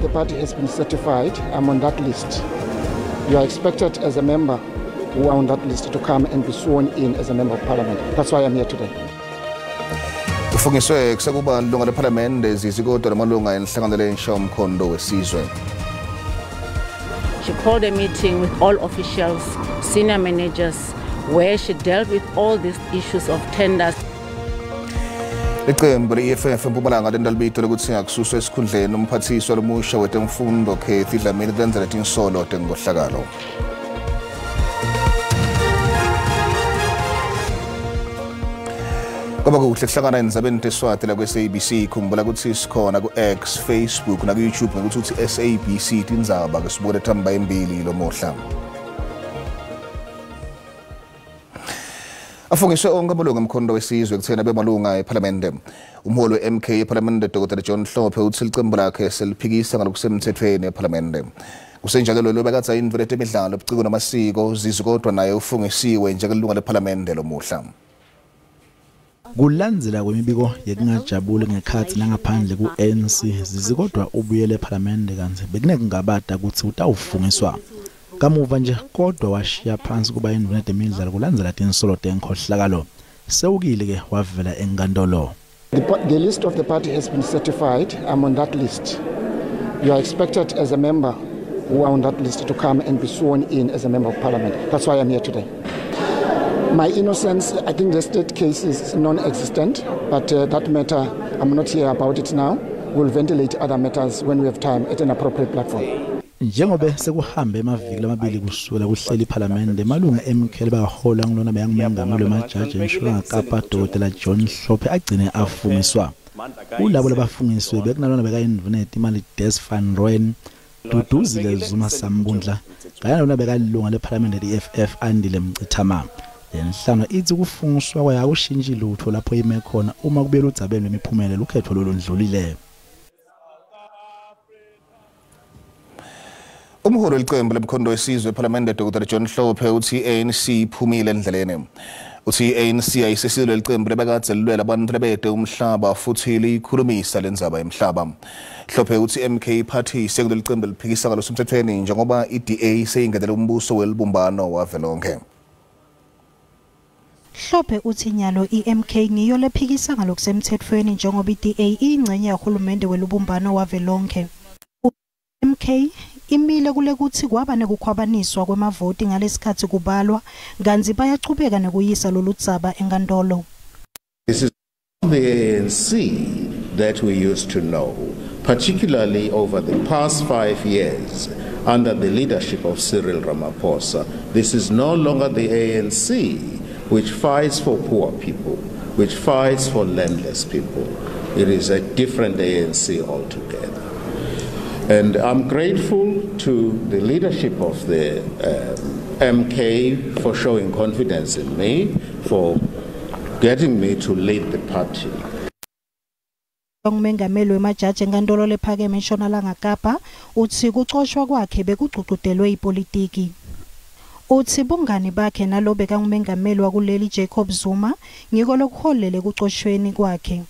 the party has been certified. I'm on that list. You are expected as a member who are on that list to come and be sworn in as a member of parliament. That's why I'm here today. Ufungiswe kusekuba ilunga lephalamende Zizi Kodwa namalunga enhlangano lensha Umkhonto Wesizwe. She called a meeting with all officials, senior managers, where she dealt with all these issues of tenders. Iqembu le-EFF eMpumalanga lenta libito lokuthi akususwe esikhundleni umphathiswa lomusha wetemfundo Kathy Dlamini kulandzela tinsolo tenkohlakalo. Kwaba kuhle kuhlangana endzabeni teswati la kwe-SABC. Khumbula kutsi sikhona ku-X, Facebook naku-YouTube ngekutsi utsi SABC tindzaba ke sibukele thamba embili lomuhla. Afungiswe onke amalunga emkhonto wesizwe ekutheni abe malunga ephalamende. Umholi we-MK ephalamende Dr. John Hlophe utsi licembu lakhe seliphikisa ngalokusemthethweni ephalamende. Kusenjalo lo bekatsa indvuna yetemidlalo, ubuciko namasiko Zizi Kodwa naye ufungisiwe njengelunga lephalamende lomuhla. Kulandzela kwemibiko yekungajabuli ngekhatsi nangaphandle ku-ANC, Zizi Kodwa ubuyele ephalamende kantsi bekunekungabata kutsi utawufungiswa. Kamuva nje Kodwa washiya phansi kuba indvuna yetemidlalo kulandzela tinsolo tenkhohlakalo. Sewukile ke wavela enkantolo. The list of the party has been certified. I'm on that list. You are expected as a member who are on that list to come and be sworn in as a member of parliament. That's why I'm here today. My innocence, I think the state case is non-existent, but that matter, I'm not here about it now. We'll ventilate other matters when we have time at an appropriate platform. Njengobe sekuhambe emaviki lamabili kusukela kuhlela iphalamende, malunga MK bahola ngulona beyangumengameli wemajaji eNtshonalanga Kapa Dr. John Hlophe agcine afungiswa. Kulabo labafungiswe bekunalona bekayindvuna yetimali Des van Rooyen, Duduzile Zuma Sambundla, kanye nalona bekalilunga lephalamende le-EFF Andile Mngxitama. Lenhlangano itsi kufungiswa kwayo akushintshi lutho lapho ime khona uma kubuyela udzabeni lwemiphumela lukhetfo lolundlulile. Umholi welicembu lemkhonto wesizwe ephalamende Dr. John Hlophe utsi i-ANC iphumile endleleni. Utsi i-ANC ayisesilo licembu lebekadze lilwela bantfu lebete umhlaba futhi liyikhulumisa lendzaba yemhlaba. Hlophe utsi MK Party sekuleli licembu liphikisa ngalokusemthethweni njengoba i-DA seyingenele umbuso welibumbano wavelonkhe. Hlophe utsi nyalo i-MK ngiyo lephikisa ngalokusemthethweni njengoba i-DA iyingcenye yahulumende welubumbano wavelonkhe. MK imile kule kutsi kwaba nekukhwabaniswa kwemavoti ngalesikhatsi kubalwa kantsi bayachubeka nekuyisa loludzaba enkantolo. This is the ANC that we used to know, particularly over the past 5 years under the leadership of Cyril Ramaphosa. This is no longer the ANC which fights for poor people, which fights for landless people. It is a different ANC altogether. And I'm grateful to the leadership of the MK for showing confidence in me, for getting me to lead the party. Umengameli wemajaji enkantolo lephakeme eNtshonalanga Kapa utsi kucoshwa kwakhe bekugcugcutelwe ipolitiki. Utsi bungani bakhe nalo bekangumengameli wakuleli Jacob Zuma ngiko lokuholele kucoshweni kwakhe.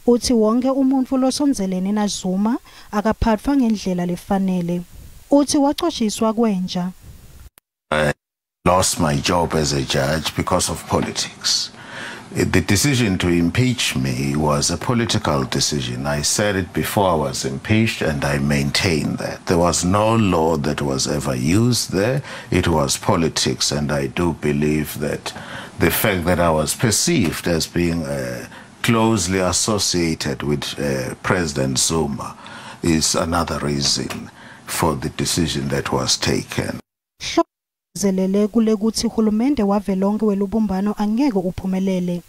Utsi wonke umuntfu losondzelene na Zuma akaphatfwa ngendlela lefanele. Utsi wacoshiswa kwenja. I lost my job as a judge because of politics. The decision to impeach me was a political decision. I said it before I was impeached, and I maintain that. There was no law that was ever used there. It was politics, and I do believe that the fact that I was perceived as being closely associated with President Zuma is another reason for the decision that was taken. Zelele kule kutsi hulumende wavelonkhe welubumbano angeke uphumelele.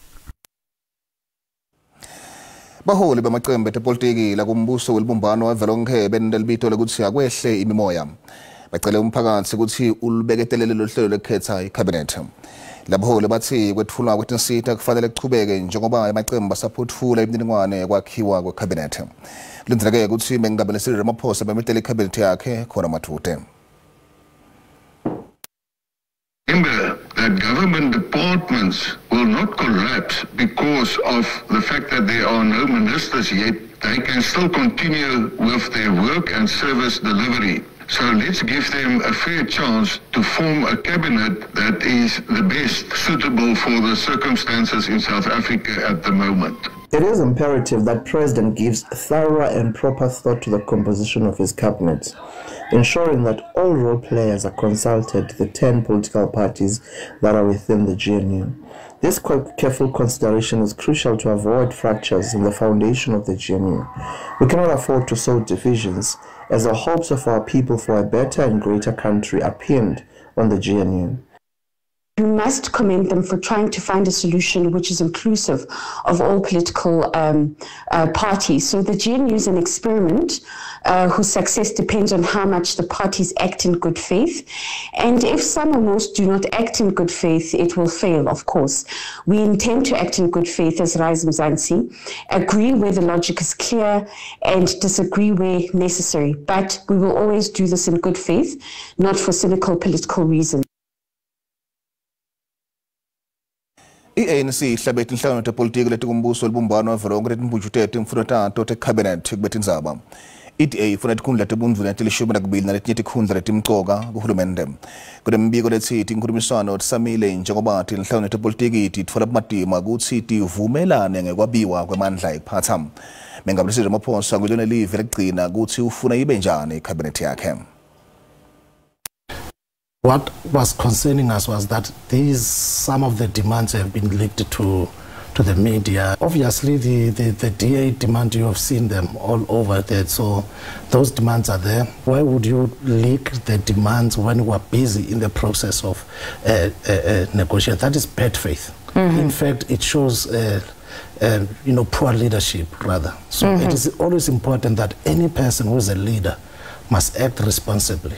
Baholi bamacembu etepolitiki lakumbuso welibumbano wavelonkhe benta libito lekutsi akwehle imimoya. Bacele umphakatsi kutsi ulubeketelele loluhlelo lekukhetsa ikhabhinethi. Labaholi batsi kwetfulwa kwetinsita kufanele kuchubeke njengoba emacembu asaphotfula imininingwane yekwakhiwa kwekhabhinethi. Kulindzeleke kutsi Mengameli Cyril Ramaphosa amemetele ikhabhinethi yakhe khona madvute. Remember that government departments will not collapse because of the fact that there are no ministers yet They can still continue with their work and service delivery. So let's give them a fair chance to form a cabinet that is the best suitable for the circumstances in South Africa at the moment. It is imperative that President gives thorough and proper thought to the composition of his cabinet, ensuring that all role players are consulted, the 10 political parties that are within the GNU. This careful consideration is crucial to avoid fractures in the foundation of the GNU. We cannot afford to sow divisions, as the hopes of our people for a better and greater country are pinned on the GNU. We must commend them for trying to find a solution which is inclusive of all political parties. So the GNU is an experiment whose success depends on how much the parties act in good faith. And if some or most do not act in good faith, it will fail, of course. We intend to act in good faith as Rise Mzansi, agree where the logic is clear and disagree where necessary. But we will always do this in good faith, not for cynical political reasons. I-ANC ihlabe tinhlangano tepolitiki letikumbuso libumbano wavelonkhe letimbujute timfuno tato tekhabinethi kubetindzaba. I-DA ifuna tikhundla tebundvuna leti-12 naletinye tikhundla letimcoka kuhulumende. Kunembiko letsi tinkhulumiswano tisamile njengoba tinhlangano tepolitiki titfola bumatima kutsi tivumelane ngekwabiwa kwemandla ekuphatsa. Mengameli Cyril Ramaphosa kulona live lekugcina kutsi ufuna ibe njani ikhabinethi yakhe. What was concerning us was that some of the demands have been leaked to the media. Obviously, the DA demand, you have seen them all over there, so those demands are there. Why would you leak the demands when we are busy in the process of negotiating? That is bad faith. Mm-hmm. In fact, it shows poor leadership, rather. So mm-hmm. It is always important that any person who is a leader must act responsibly,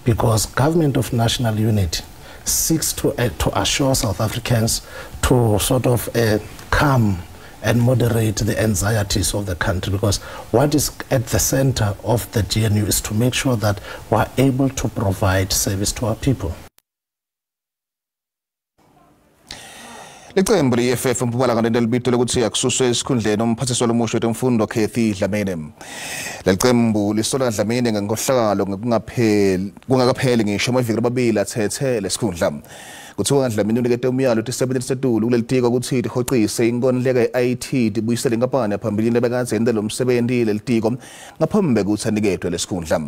because government of national unity seeks to assure South Africans to sort of calm and moderate the anxieties of the country, because what is at the center of the GNU is to make sure that we are able to provide service to our people. Licembu le-EFF eMpumalanga lelibito lekutsi akususwe esikhundleni umphathiswa lomusha wetemfundo Kathy Dlamini. Lelicembu lisola Dlamini ngenkohlakalo kungakapheli ngisho amaviki lamabili atsetse lesikhundla. Kuthiwa Dlamini unikete umyalo tisebenti lesetulu kulelitiko kutsi tihocise inkontileka ye-IT tibuyisele inkampani yaphambilini lebekadze yenta lo msebenti lelitiko ngaphambi kwekutsi aniketwe lesikhundla.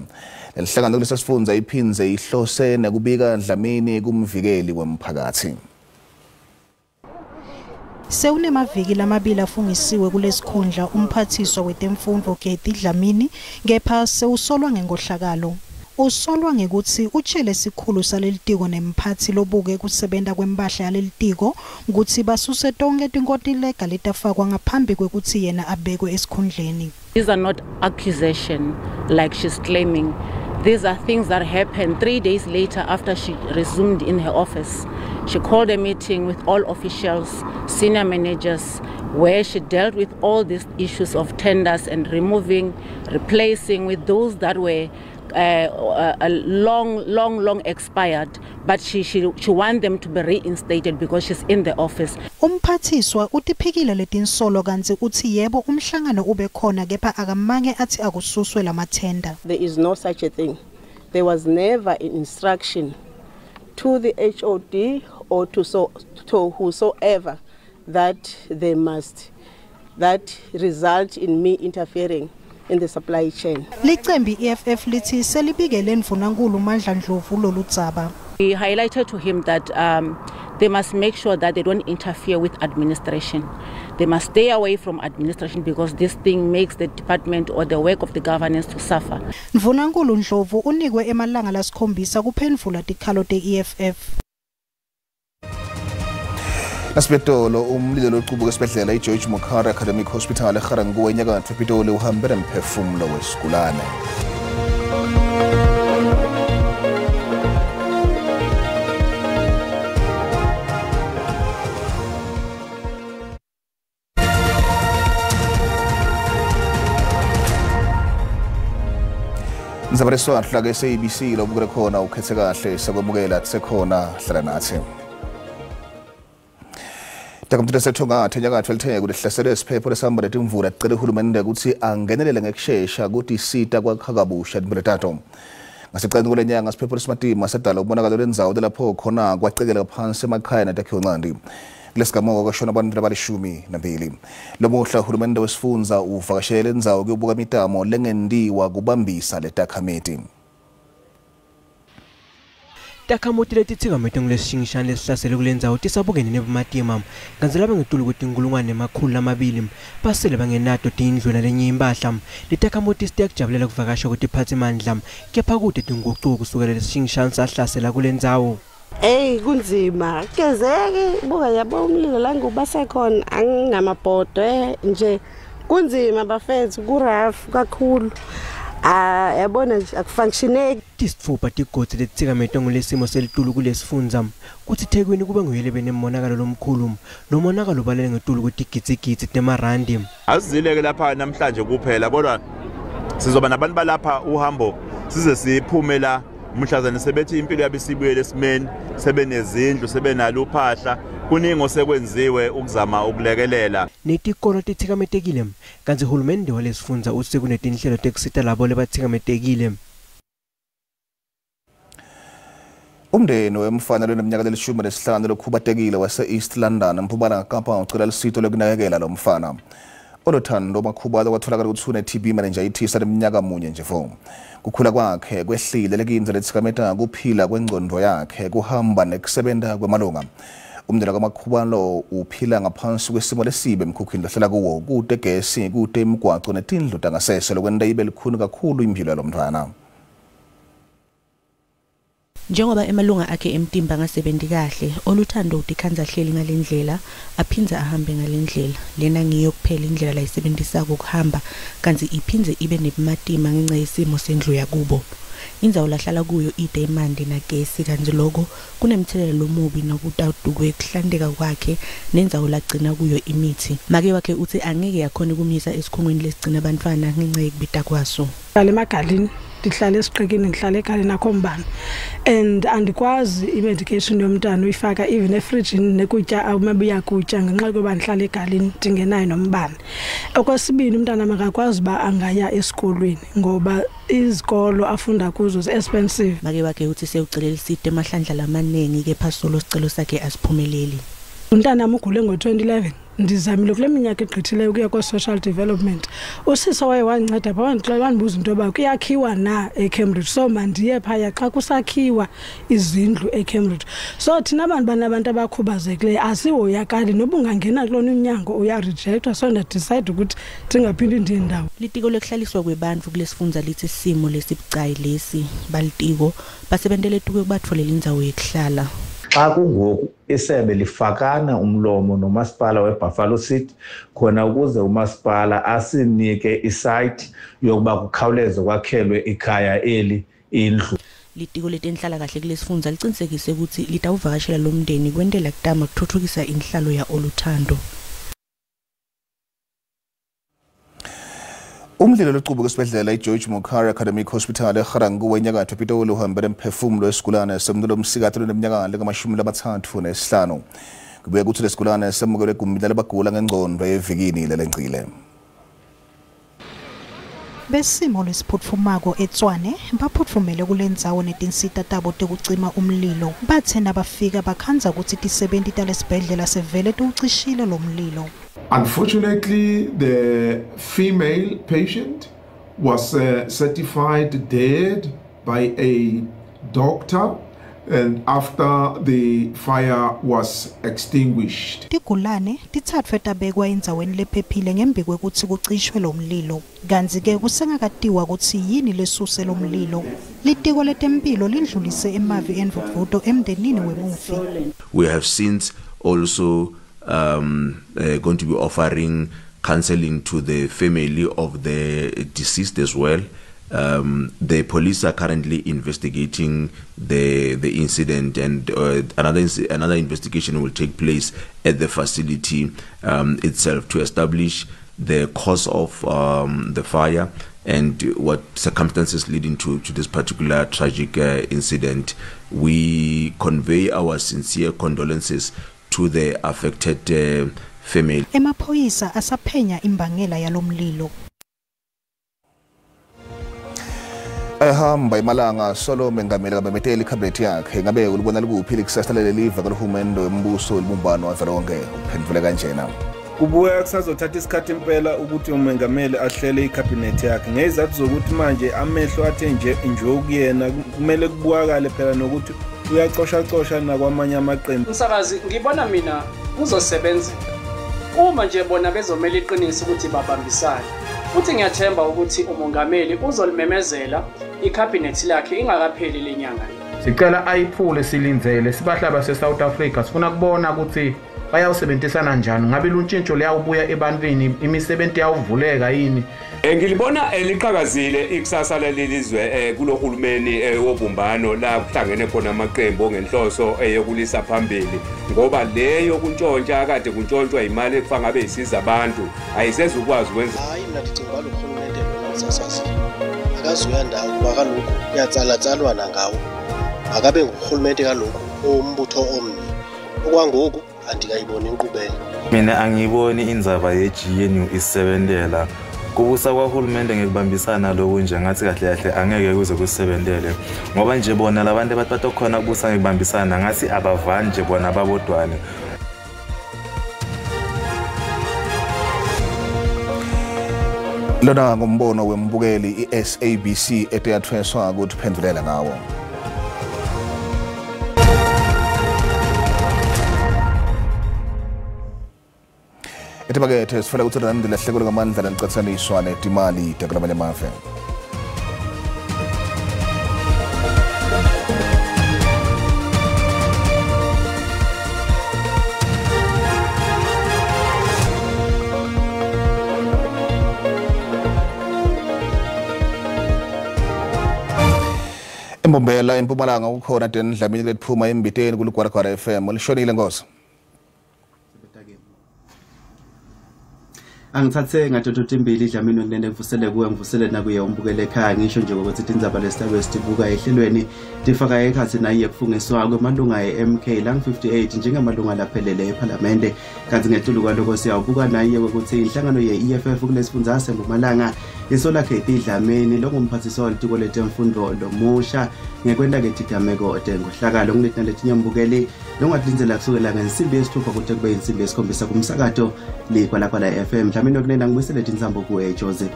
Lenhlangano kulesa sifundza iphindze ihlose nekubika Dlamini kumvikeli wemphakatsi. Sewunemaviki lamabili afungisiwe kulesikhundla umphathiswa wetemfundvo Kathy Dlamini, kepha sewusolwa ngenkohlakalo. Usolwa ngekutsi utshele sikhulu salelitiko nemphatsi lobuke kusebenta kwempahla yalelitiko kutsi basuse tonkhe tinkontileka letafakwa ngaphambi kwekutsi yena abekwe esikhundleni. These are not accusations like she's claiming. These are things that happened 3 days later after she resumed in her office. She called a meeting with all officials, senior managers, where she dealt with all these issues of tenders and removing, replacing with those that were long expired, but she want them to be reinstated because she's in the office. Umphathiswa utiphikile letinsolo kantsi utsi yebo umhlangano ube khona kepha akamange atsi akususwe lamathenda. There is no such a thing. There was never an instruction to the HOD or to whosoever that they must that result in me interfering in the supply chain. Licembi EFF lithi selibikele Ndvunankulu Mandla Ndlovu loludzaba. We highlighted to him that they must make sure that they don't interfere with administration. They must stay away from administration because this thing makes the department or the work of the governance to suffer. Ndvunankulu Ndlovu unikwe emalanga lasikhombisa kuphendvula tikhalo te-EFF. Nasibetolo umlilo locubuka esibhedlela iGeorge Mukhari Academic Hospital eGarankuwa enyakatfo ePitoli uhambe nemphefumulo wesigulane. Nzabareswa hlaka SABC lobukele khona ukhethe kahle sakwemukela kusekhona hlala nathi. Takamthetho sethonga nyakatfo elitheko lihlaselwe siphepho lesihamba netimvula ticele uhulumende kutsi angenelele ngekushesha ukuthi isita kwakha kabusha timphilo tato. Ngasecaleni kule nyanga siphepho lesimatima sadala umonakalo lendzawo lapho khona kwacekela phansi emakhaya netakhiwo ncanti. Kulesigameko kwashona abantu abali-12. Lomuhla uhulumende wesifundza uvakashele lendzawo kuyobuka imitamo lengentiwa kubambisa letakhamiti. Takhamuti letithikamete ngulesishingishane lesihlasele kule ndzawo tisabukene nebumatima kantsi labangetulu kwetinkulungwane 200 basele bangenato tindlu nalenye impahla. Letakhamuti sitiyakujabulela kuvakasha kwetiphatsimandla kepha kute tingucuko kusukela lesishingishane sahlasela kule ndzawo. Eyi kunzima kezeke buka yabo umlilo la ngubasekhona anginamabhodwe nje kunzima bafethu ku-rough kakhulu. Yabona nje akufunctioneki. Tisitfupha tigodzi letitsikametwe ngulesimo selitulu kulesifundza kutsi Thekwini kube nguye lebe nemonakalo lomkhulu. Lo monakalo ubalele ngetulu kwetigidzigidzi temarandi. Asizile-ke lapha namhlanje kuphela kodwa sizoba nabantu balapha uhambo size siphume la mhlazane sebethi impilo yabo isibuyele esimeni sebenezindlu sebenalo uphahla kuningi osekwenziwe ukuzama ukulekelela. Netikolo titsikametekile kantsi hulumende walesifundza utsi kunetinhlelo tekusita labo lebatsikametekile. Umndeni wemfana loneminyaka leli-15 lokhubatekile wase-East London eMpumalanga Kapa ucela lusito lokunakekela lo mfana. Olothando Makhubalo kwatholakala ukuthi une-TB meningitis aneminyaka munye nje vo. Kukhula kwakhe kwehlile lekindze letsikameta kuphila kwengcondo yakhe kuhamba nekusebenta kwemalunga. Umndeni kaMakhubalo uphila ngaphansi kwesimo lesibi emkhukhwini lohlala kuwo kute gesi kute imigwaco netindlu tangasese lokwenta ibe lukhuni kakhulu imphilo yalomntfwana. Njengoba emalunga akhe emtimba angasebenti kahle, Oluthando utikhandza hleli ngalendlela, aphindze ahambe ngalendlela. Lena ngiyo kuphela indlela layisebenzisako ukuhamba, kantsi iphindze ibe nebumatima ngenca yesimo sendlu yakubo. Indzawo lahlala kuyo ite emanti nagesi kantsi loko kunemtselela lomubi nakutawutukwe kuhlanteka kwakhe nendzawo lagcina kuyo imithi. Make wakhe utsi angeke yakhona ukumyisa esikhungweni lesigcina bantfwana ngenca yekubita kwaso. Ngihlala emagalini, ndihlala esiqikini, ngihlala egalini akho mbane. And andikwazi i-medication yomntana uyifaka even efrijini nekutya uma uyakutya ngenxa yokuba ndihlala egalini ndingenayo nombane. Okwesibini umntana makakwazi uba angaya esikolweni ngoba izikolo afunda kuzo zi-expensive. Make wakhe utsi sewucele lusito emahlandla lamaningi kepha solo sicelo sakhe asiphumeleli. Umntanam ugule ngo-2011 ndizamile kule minyaka egqithileyo ukuya koo-social development. Usisi owaye wandinceda phaa wandixelela wandibuza into yoba kuyakhiwa na eCambridge, so mandiye phaya xa kusakhiwa izindlu eCambridge. So thina bantu banabantu abakhubazekileyo asihoyakali noba ungangena kulona umnyango uyarejectwa, so ndadicide ukuthi ndingaphindi ndiye ndawo. Litiko lekuhlaliswa kwebantfu kulesifundza litsi simo lesibucayi lesi balitiko basebentele etukwe kubatfolela indzawo yekuhlala. Xa kungoku isebe lifakana umlomo nomasipala weBuffalo City khona ukuze umasipala asinike isite yokuba kukhawuleze kwakhelwe ikhaya eli indlu. Litiko letenhlalakahle kulesifundza licinisekise kutsi litawuvakashela lomndeni kwentela kutama kutfutfukisa inhlalo ya Oluthando. Umlilo locubuka esibhedlela iGeorge Mukhari Academic Hospital eGarankuwa enyakatfo ePitoli uhambele emphefumulo wesigulane semntu lomsikati loneminyaka lengama-35. Kubuye kutsi lesigulane semukelwe egumbini lalabagula ngengcondo evikini lelengcile. Besimo lesiphutfumako eTshwane baphutfumele kulendzawo netinsita tabo tekucima umlilo. Bathe nabafika bakhandza kutsi tisebenti talesibhedlela sevele tiwucishile lo mlilo. Unfortunately, the female patient was certified dead by a doctor and after the fire was extinguished. Tigulane titsatfwe tabekwa endzaweni lephephile ngembi kwekutsi kucishwe lo mlilo. Kantsi-ke kusengakatiwa kutsi yini lesuse lo mlilo. Litiko letemphilo lindlulise emavi endvudvuto emndenini wemufi. We have since also going to be offering counseling to the family of the deceased as well. The police are currently investigating the incident, and another investigation will take place at the facility itself to establish the cause of the fire and what circumstances leading to this particular tragic incident. We convey our sincere condolences to the affected family. Emaphoyisa asaphenya imbangela yalomlilo. Ehamba imalanga solo mengameli kabemeteli ikhabhinethi yakhe ngabe ulibona likuphi likusasa lelive kalohulumende wembuso welibumbano wavelonkhe uphendvule kanjena. Kubuya kusazothatha isikhathi impela ukuthi umengameli ahlele ikhabhinethi yakhe ngezizathu zokuthi manje amehlo athe nje kuyena kumele kubukakale phela nokuthi uyacoshacosha nakwamanye amaqembu. Umsakazi ngibona mina kuzosebenzeka uma nje bona bezomela iqiniso ukuthi babambisane. Futhi ngiyathemba ukuthi umongameli uzolimemezela ikhabhinethi lakhe ingakapheli lenyanga. Sicela ayiphule silindzele sibahlaba seSouth Africa sifuna kubona ukuthi bayawusebenzisana njani ngabe luntshintsho liyawubuya ebantwini imisebenzi yawuvuleka yini. Ngilibona eliqhakazile ikusasa lelizwe kulohulumeni wobumbano la kuhlangene khona amaqembu ngenhloso yokulisa phambili ngoba leyo kuntshontsha kade kuntshontshwa imali ekufanele ngabe isiza abantu ayisezukwazi ukwenza. Hayi mina ndicinga uba lo rhulumente lona usasazile akazuya ndawo kuba kaloku kuyatsalatsalwana ngawo akabe ngurhulumente kaloku ombutho omnye okwangoku andikayiboni inkqubela. Mina angiyiboni indzaba ye-GNU isebentela kubusa kwahulumende ngekubambisana loku nje ngathi kahle kahle angeke kuze kusebentele ngoba nje bona labantu abatokhona kubusa ngekubambisana ngathi abavani nje bona babodwane. Lona ngumbono wembukeli i-SABC eteyathweswa ukuthi phendulela ngawo. Etibakethe sifuna ukuthi randi lahlekelo ngamandla lalicatsaniswa netimali takulamanye amave. Embombela eMpumalanga kukhona Den Dlamini letiphuma embiteni kuLugwaragwara FM lishonile Nkosi. Angithathe ngatotho imbili Dlamini nginene ngivusele kuwe ngivusele nakuye umbukele ekhaya ngisho nje ukuthi tindzaba lesitabe sitibuka ehlelweni tifaka ekhathi naye kufungiswa kwemalunga e-MK lang 58 njengamalunga laphelele ePhalamende kanti ngetulu kwaloko siyawubuka naye ukuthi inhlangano ye-EFF kulesifundza seMpumalanga isola Khethi Dlamini longumphathiswa welitiko letemfundo lomusha ngekwenta ke tigameko tengohlakalo ngileti naletinye mbukeli longakulindzela kusukela ngensimbi yesithupha kute kube insimbi yesikhombisa kumsakato Ligwalagwala FM. Dlamini okunena ngibuyisele tinsambo kuwe Jose.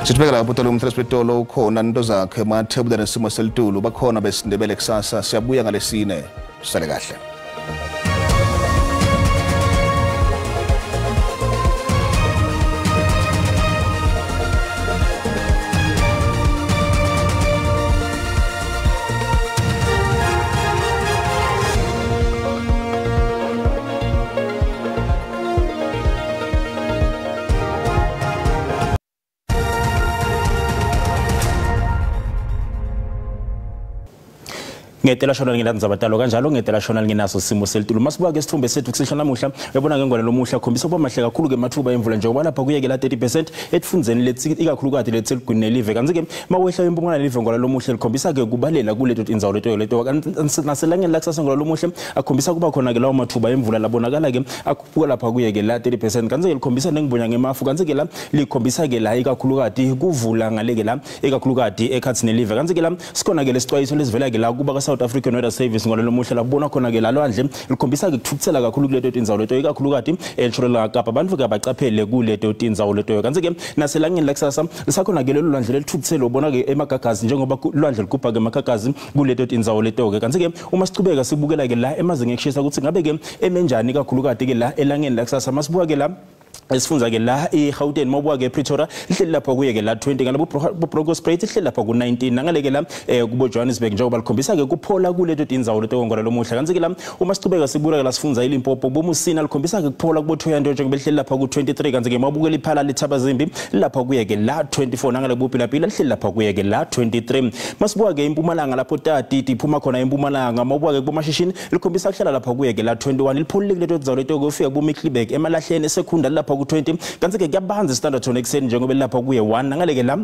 Sithubeka lapho tolo umthrespetolo ukhona into zakhe mathebuda nesimo selitulu bakhona besindebele kusasa siyabuya ngalesine sale kahle. Ngetela shona nginandzaba talo kanjalo ngetela shona nginaso simo selitulu masibuka ke sithombe sethu kusehla namuhla uyabona ngengwane lomuhla khombisa kuba mahle kakhulu ke mathuba emvula njengoba lapha kuyekela 30% etifundzeni lethi ikakhulukati letseligwini nelive kanti ke mawehla empumalanga nelive ngwala lomuhle likhombisa ke kubalela kuleto tindzawo leto leto naselangeni lakusasa ngwala lomuhle akhombisa kuba khona ke lawo mathuba emvula labonakala ke akuphuka lapha kuyekela 30% kanti ke likhombisa nengibonya ngemafu kanti ke la likhombisa ke la ikakhulukati kuvula ngaleke la ikakhulukati ekhathini nelive kanti ke la sikhona ke lesicwayiso lesivela ke la kuba South African Weather Service ngolelo muhle labona khona ke lalwandle likhombisa ke kuthukuthela kakhulu kuleto tindzawo leto ikakhulukati eNtshonalanga Kapa abantu ke abacaphele kuleto tindzawo leto kanti ke naselangeni lakusasa lisakhona ke lelo lwandle lelithukuthele ubona ke emagagazi njengoba lwandle ligubha ke emagagazi kuleto tindzawo leto ke kanti ke uma sichubeka sibukela ke la emazinga ekushisa ukuthi ngabe ke emenjani kakhulukati ke la elangeni lakusasa masibuka ke la esifunza ke la eGauteng mawubuka ke Pretoria lihleli lapha kuye ke la 20 ngalo Bronkhorstspruit lihleli lapha ku 19 nangaleke la kubo Johannesburg njengoba likhombisa ke kuphola kuleto tindzawo leto ngora lomuhla kanti ke la uma sichubeka sibuka la sifunza iLimpopo boMusina likhombisa ke kuphola kubo Thohoyandou njengoba lihleli lapha ku 23 kanti ke mawubuka liphala lethaba-Zimbi lapha kuye ke la 24 nangale kuBhilabhila lihleli lapha kuye ke la 23 masibuka ke impumalanga lapho tati iphuma khona impumalanga mawubuka ke kubomashishini likhombisa kuhlala lapha kuye ke la 21 lipholile kuleto tindzawo leto kufika kubo Middelburg emalahleni esekhunda lapha ku 20 kanti ke kuyabanza standard tone ekseni njengoba lapha kuye 1 nangaleke la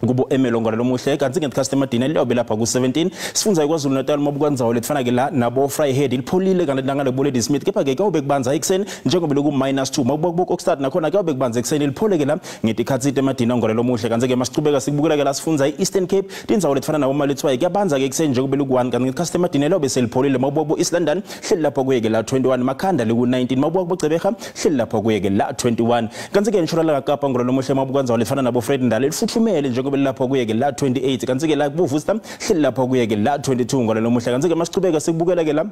Kubo Ermelo ngalo lomuhle, kanti ngesikhathi emadina liyobe lapha ku-17. Sifundza iKwaZulu Natal, mabukandzawo letifana ke la nabo Vryheid lipholile, kanti nangale kubo Ladysmith, kepha ke kuyawube kubanza ekuseni njengoba loku -2. Makubuka Kokstad nakhona kuyawube kubanza ekuseni, liphole ke la ngetikhatsi temadina ngalo lomuhle. Kanti ke masichubeka sikubukela ke la sifundza i-Eastern Cape, tindzawo letifana nabo Maletswai kuyabanza ke ekuseni njengoba loku 1, kanti ngesikhathi temadina liyobe selipholile. Makubuka kubo East London hleli lapha kuye ke la 21, Makhanda liku 19, makubuka kubo Gqeberha hleli lapha kuye ke la 21. Kanti ke Ntshonalanga Kapa ngalo lomuhle, makubuka lefana nabo Vredendal lifuthumele njengoba lapha kuye ke la 28, kanti ke la kubo hleli lapha kuye ke la 22 ngalo lomuhle. Kanti ke masichubeka sikubukela ke la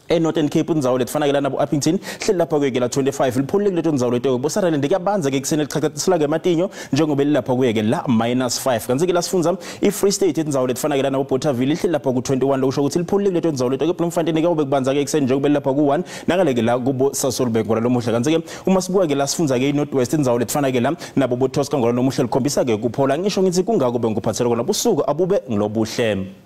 e-Northern Cape, indzawo letifana ke la nabo Upington hleli lapha kuye ke la 25, lipholile kuleto ndzawo leto. Bo Sutherland kuyabanza ke ekuseni, lichachatisela ke ematinyo njengoba lilapha kuye ke la -5. Kanti ke la sifundza i-Free State, indzawo letifana ke la nabo Bothaville lihleli lapha ku-21, lokusho ukuthi lipholile kuleto ndzawo leto. Ke Bloemfontein kuyawube kubanza ke ekuseni njengoba lilapha ku-1, nangale ke la kubo Sasolburg ngalo lomuhle. Kanti ke uma sibuka ke la sifundza ke i-North West, indzawo letifana ke la nabo boTosca ngalo lomuhle likhombisa ke kuphola. Ngisho ngithi kungako bengikuphathele kona. Busuku abube ngilobuhle.